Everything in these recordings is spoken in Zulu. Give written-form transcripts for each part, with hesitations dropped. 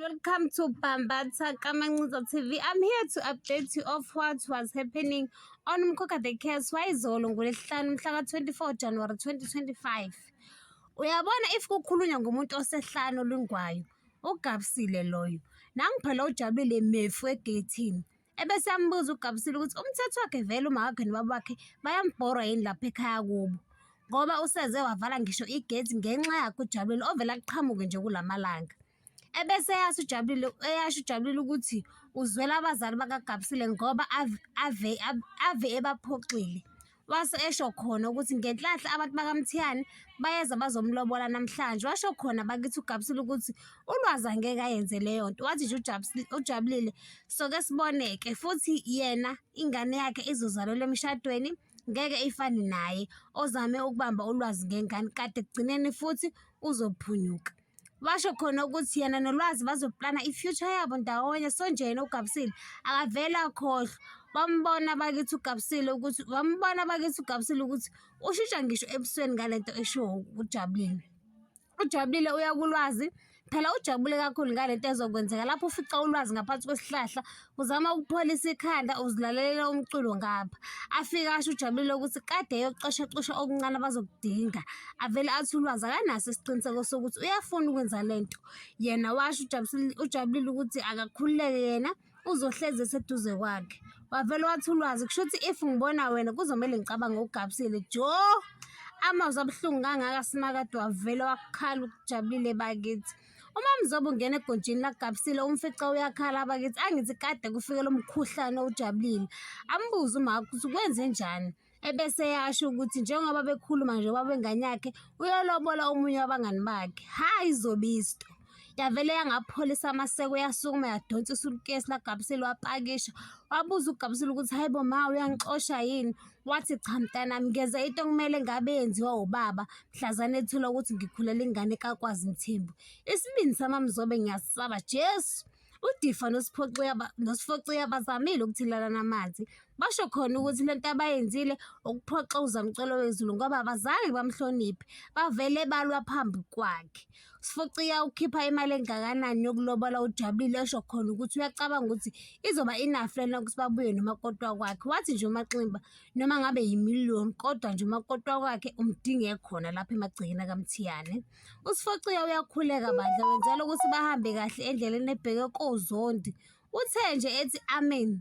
Welcome to Bambatha Kamancinza TV. I'm here to update you of what was happening on Umkhokha the Case wayizolo ngoLwesihlanu mhla ka-24 January 2025. Uyabona, if kukhulunywa ngomuntu osehlane olungwayo, uGabsile loyo. Nangu phela ujabulile mefu egeyithini. Ebese yambuza uGabsile ukuthi umthetho wakhe vele, uma wakhe nobaba wakhe bayambhora yini lapha ekhaya kubo. Ngoba useze wavala ngisho igate ngenxa yakhe uJabulile ovele aqhamuke nje kulamalanga. Ebese eyasho uJabulile, eyasho uJabulile ukuthi uzwela abazali bakaGabsile ngoba ave ebaphoxile. Wase esho khona ukuthi ngenhlanhla abantu bakaMthiyane bayeza bazomlobola namhlanje. Washo khona bakithi uGabsile ukuthi uLwazi angeke ayenze leyo nto. Wathi nje uJabulile soke siboneke futhi yena ingane yakhe izozalelwa emshadweni, ngeke ifane naye ozame ukubamba uLwazi ngengane kade ekugcineni futhi uzophunyuka. Washo khona ukuthi yena noLwazi bazoplana i-future yabo ndawonye. So nje yena uGabsile akavele akhohlwa. Wambona bakithi uGabsile ukuthi wambona bakithi uGabsile ukuthi ushintsha ngisho ebusweni ngalento eshiwo uJabulile. UJabulile uya kuLwazi phela, ujabule kakhulu ngalento ezokwenzeka lapho ufica uLwazi ngaphansi kwesihlahla, uzama ukupholisa ikhanda, uzilalelela umculo ngapha. Afike asho uJabulile ukuthi kade eyocosha okuncane abazokudinga. Avele athi uLwazi akanaso isiqiniseko sokuthi uyafuna ukwenza lento. Yena washo uJabulile ukuthi akakhululeke, yena uzohlezi eseduze kwakhe. Wavele wathi uLwazi, kusho ukuthi if ngibona wena kuzomele ngicabange uGabsile. Jo, amazwi abuhlungu kangaka simakade, wavele wakhala uJabulile bakithi. Uma Mzobe ungena egunjini laGabsile, umfica uyakhala bakithi. Angithi kade kufike lo mkhuhlane ujabulile. Ambuze uma ukuthi kwenze njani. Ebese yasho ukuthi njengoba bekhuluma nje ubaba wengane yakhe uyolobola omunye wabangani bakhe. Hayi zobisto. Yavele yangapholisa amaseko, yasukuma yadonsa isulukesi laGabsile, wapakisha. Wabuza uGabsile ukuthi, "Hayi bo ma, uyangixosha yini?" Wathi, "Cha mntanami, ngenza into okumele ngabe yenziwa ubaba mhlazane ethola ukuthi ngikhulela ingane kaKwazi Mthembu." Isibindi samaMzobe ngiyasaba Jesu. UDifa noSifociya bazamile ukuthelelana amanzi. Basho khona ukuthi lento abayenzile ukuphoxa uZamcolo wezulu ngoba abazange bamhloniphe, bavele balwa phambi kwakhe. Sifociya ukhipha imali engakanani yokulobola uJabulile, esho khona ukuthi uyacabanga ukuthi izoba enough lena ukuthi babuye nomakoti wakwakhe. Wathi nje uMaximba noma ngabe yimiliyoni kodwa nje umakoti wakwakhe umdinge khona lapha emagcekeni akaMthiyane. USifociya uyakhuleka bandla, wenzela ukuthi bahambe kahle endleleni ebheke koZondi. Uthe nje ethi amen,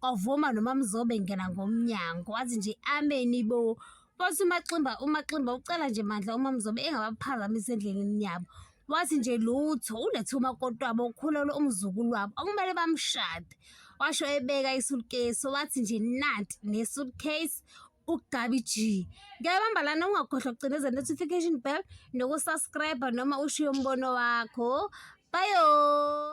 kwavuma noMaMzobe ngena ngomnyango. Wathi nje amen bo. Wathi uMaximba ucela nje mandla uMaMzobe engabaphazamisi endleleni yabo. Wathi nje lutho, ulethe umakoti wabo, ukhulelwe umzukulu wabo okumele bamshade. Washo ebeka isuitcase, wathi nje nanti ne-suitcase uGabi G. Ngiyabamba lana, ungakhohlwa ukucineza notification bell nokusubscribe noma ushiye umbono wakho. Bye.